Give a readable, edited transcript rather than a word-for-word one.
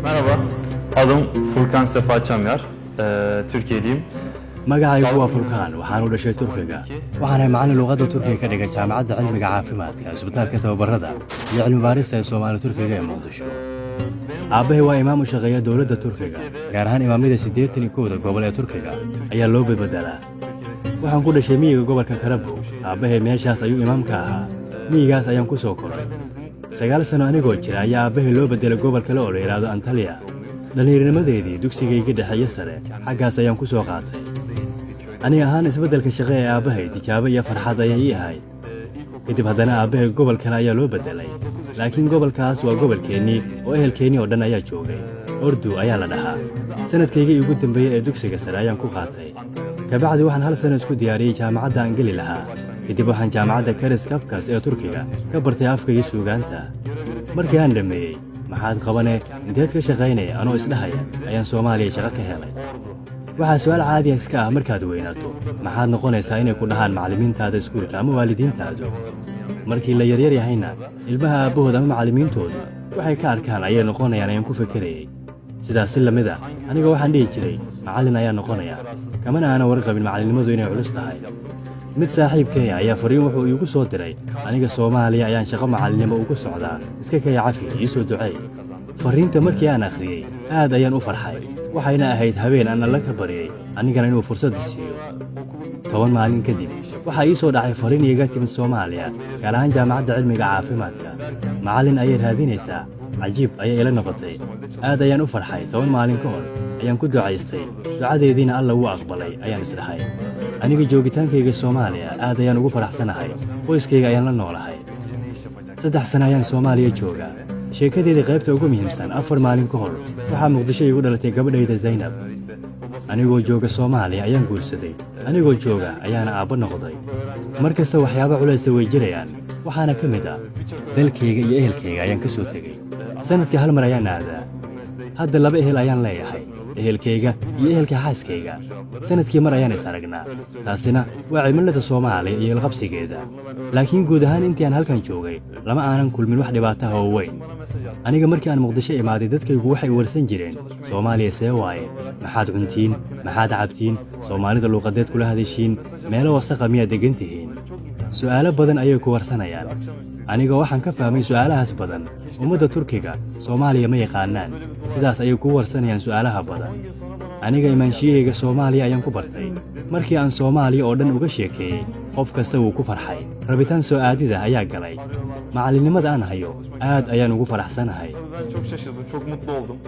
Merhaba, adım Furkan Sefa Çamyar. Türkiye'liyim. Magacaygu waa Furkaan, waxaan u dhashay Turkiga. Waxaanahay macallin luuqadda Turkiga ka dhigay Jaamacadda Cilmiga Caafimaadka, Isbitaalka Tababarada iyo Cilmi Baarista ee Soomaali Turkiga ee Muqdisho. Aabbahay waa imaam u shaqeeya dowladda Turkiga, gaar ahaan imaamyada 81-da gobol ee Turkiga ayaa loo bedbedelaa. Waxaan ku dhashay miyiga gobolka Karabow. Aabbahay meeshaas ayuu imaam ka ahaa, miyigaas ayaan ku soo koray. 9 sano anigoo jira ayaa aabbahay loo beddelay gobol kale oo la yidhaahdo Antalya. Dhallinyarnimadeedii dugsigayga dhexe iyo sare xaggaas ayaan ku soo qaatay. Aniga ahaan, isbeddelka shaqe ee aabbahay tijaabo iyo farxad ayay ii ahayd. Kadib haddana aabbahay gobol kale ayaa loo beddelay, laakiin gobolkaas waa gobolkeennii oo ehelkeennii oo dhan ayaa joogay. Ordu ayaa la dhahaa. Sannadkaygii ugu dambeeyey ee dugsiga sare ayaan ku qaatay. Kabacdi waxaan hal sano isku diyaariyey jaamacadda aan geli lahaa. Kadib waxaan Jaamacadda Karis Kafkas ee Turkiga ka bartay afka iyo suugaanta. Markii aan dhammeeyey, maxaad qabane, inteed ka shaqaynaya anoo isdhahaya ayaan Soomaaliya shaqo ka helay. Waxaa su'aal caadiya iska ah, markaad weynaato maxaad noqonaysaa, inay ku dhahaan macallimiintaada iskuulka ama waalidiintaadu. Markii la yaryar yahayna, ilmaha aabbahood ama macallimiintoodu waxay ka arkaan ayay noqonayaan ayaan ku fekerayey. Sidaas si lamid ah, aniga waxaan dhihi jiray macallin ayaa noqonaya, kamana aanan warqabin macallinnimadu inay culus tahay. Mid saaxiibkaya ayaa fariin wuxuu iigu soo diray: "Aniga Soomaaliya ayaan shaqo macallinnimo ugu socdaa, iska kaya cafi, ii soo duceey." Farriinta markii aan akhriyey, aad ayaan u farxay. Waxayna ahayd habeen aan Alle ka baryey anigana inuu fursadda siiyo. 10 maalin kadib waxaa ii soo dhacay fariin iiga timid Soomaaliya, gaar ahaan Jaamacadda Cilmiga Caafimaadka. Macallin ayay raadinaysaa. Cajiib ayay ila noqotay, aad ayaan u farxay. 10 maalin ka hor ayaan ku ducaystay, ducadeediina Alla wuu aqbalay ayaan isdhahay. Aniga joogitaankayga Soomaaliya aad ayaan ugu faraxsanahay. Qoyskayga ayaan la noolahay. 3 sano ayaan Soomaaliya joogaa. Sheekadeedii qaybta ugu muhiimsan, 4 maalin ka hor waxaa Muqdisho iigu dhalatay gabadhayda Zaynab. Anigoo jooga Soomaaliya ayaan guursaday, anigoo jooga ayaana aabbo noqday. Mar kasta waxyaabo culaysa way jirayaan, waxaana ka mid ah dalkayga iyo ehelkayga ayaan ka soo tegey. Sannadkii hal mar ayaan aadaa. Hadda laba ehel ayaan leeyahay, ehelkayga iyo ehelka xaaskayga. Sannadkii mar ayaan is aragnaa. Taasina waa cimilada Soomaaliya iyo ilqabsigeeda. Laakiin guud ahaan intii aan halkan joogay lama aanan kulmin wax dhibaataha oo weyn. Aniga markii aan Muqdisho imaaday, dadkaygu waxay warsan jireen: "Soomaaliya see waaye? Maxaad cuntiin? Maxaad cabtiin? Soomaalida luuqadeed kula hadashiin? Meelo wasaqa miyaad deggan tihiin?" Su'aalo badan ayay ku warsanayaan. Aniga waxaan ka fahmay su'aalahaas badan, ummadda Turkiga Soomaaliya ma yaqaanaan, sidaas ayay kuu warsanayaan su'aalaha badan. Aniga imaanshiyahayga Soomaaliya ayaan ku bartay. Markii aan Soomaaliya oo dhan uga sheekeeyey, qof kasta wuu ku farxay. Rabitaan soo aadida ayaa galay. Macallinnimada aan hayo aad ayaan ugu faraxsanahay. Ben çok şaşırdım, çok mutlu oldum.